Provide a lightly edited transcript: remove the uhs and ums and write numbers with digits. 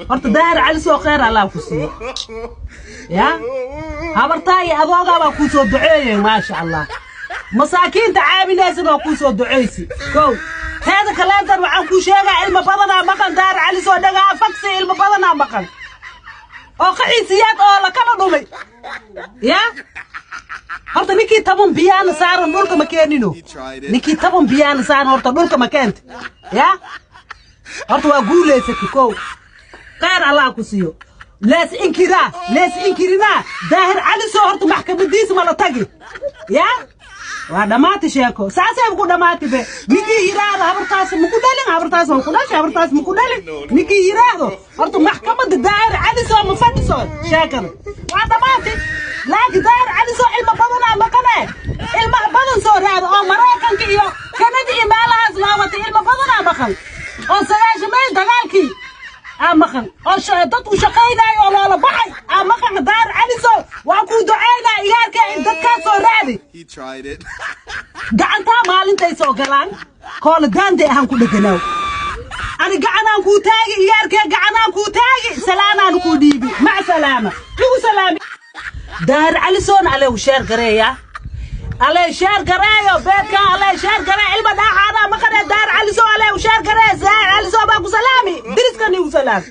Horta Daahir Cali soo, kheyr Allah ku siiyo. Ya habartaa iyo adoogaa baa kuu soo duceeyey, maasha Allah. Masaakiinta caawinaysan waa kuu soo duceysi. Kow, teeda kaleentan waxaan kuu sheegaa, ilma badanaa maqan. Daahir Cali soo, dhagaa fagsi, ilma badanaa maqan oo qaxiisiyaad oo la kala dhumay. Ya horta ninkii 10 biyaana saaran dhulka ma keenino. Ninkii 10 biyaana saaran horta dhulka ma keenta. Ya horta waa guulaysatay. Kow, kheyr Allah ku siiyo. Lees inkiraa, lees inkirinaa. Daahir Cali soo, horta maxkamadiisa ma la tagi. Ya waa dhammaati sheeko, saasay ku dhammaati be. Ninkii yidhaahdo habartaas maku dhalin, habartaas ma ku dhashay, habartaas maku dhalin, ninkii yidhaahdo, horta maxkamadda Daahir Cali soo ma fadhiso, sheekada waa dhammaati. Laakiin Daahir Cali soo, ilma badanaa maqane, ilmaha badan soo raado oo Maraykanka iyo Kanada iyo meelahaas loo watay. Ilma badanaa maqan oo 90-mey dagaalkii aa maqan oo dad u shaqaynaayo oo loola baxay aa maqan. Daahir Cali soo, waa kuu ducaynaa igaarka in dadkaas soo raadi. He tried it. Gacantaa maalintay soo galaan koola daanday ahaan ku dheganaaw. Ani gacanaan kuu taagi, igaarkee, gacanaan kuu taagi, salaanaan kuu dhiibi. Mac salaama, igu salaami. Daahir Cali soona aleegu share gareeya, ale share gareeyo beedka, ale share gareeyo. Ilma dhaaxaana maqane. Daahir Cali soo, aleegu share gareeyo. Daahir Cali soo baa ku salaami, diriskan igu salaami.